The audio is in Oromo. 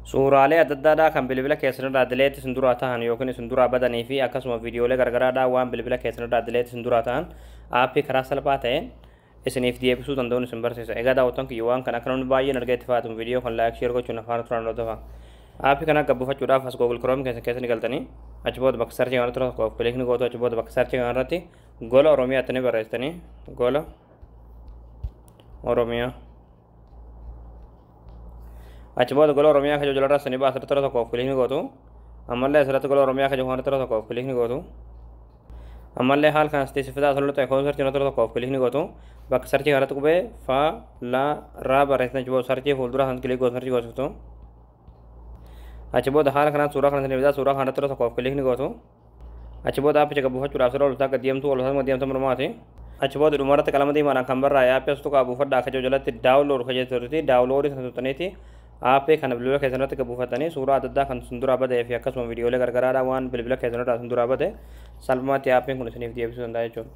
Suuraalee adda addaadhaa kan bilbila keessanirraa delete isin duraa tahan yookiin isin duraa badanii fi akkasuma viidiyoolee garagaraadhaa waan bilbila keessanirraa delete isin duraa tahan aappii karaa salphaa ta'een isiniif deebisuu danda'uun isin barsiisa. Egaa daawwattoon kiyya, waan kana akka namni baay'een argee itti fayyadamu viidiyoo kan like, share gochuun afaan turan hordofa. Aappii kana gabbuufachuudhaaf as Google Chrome keessan keessa ni galtanii, achi booda bakka search kanarratti tokkoof click ni gootu. Achi booda bakka search kanarratti Gola Oromiyaatti ni barreessitanii, Gola Oromiyaa. Achi booda Gola Oromiyaa kajoo jalarraa sanii baasa irratti tokkoof click ni gootu. Ammallee asirratti Gola Oromiyaa kajoo kanarratti tokkoof click ni gootu. Ammallee haala kanas teessifataa asirratti ta'e search kanarratti tokkoof click ni gootu. Bakka search kanarratti qubee fa la raa barreessitan, achi booda search fuuldura kan click gootu, search goosiftu. Achi booda haala kanaan suuraa kana fidaa, suuraa kanarratti tokkoof click ni gootu. Achi booda aappicha gabbuufachuudhaaf sirra oltaa gad deemtu, ol gad deemtu mormaati. Achi booda dhumarratti qalama diimaadhaan kan barraa'e aappii as tuqaa buufadhaa akka jiru jalatti download kan jettutti download sana tuqxaniiti aappii kana bilbila keessan irratti gabbuufatanii suuraa adda addaa kan sun duraa badee fi akkasuma viidiyoolee gargaraadhaa waan bilbila keessan irraa sun duraa bade salphumatti aappiin kun isiniif deebisuu danda'a jechuudha.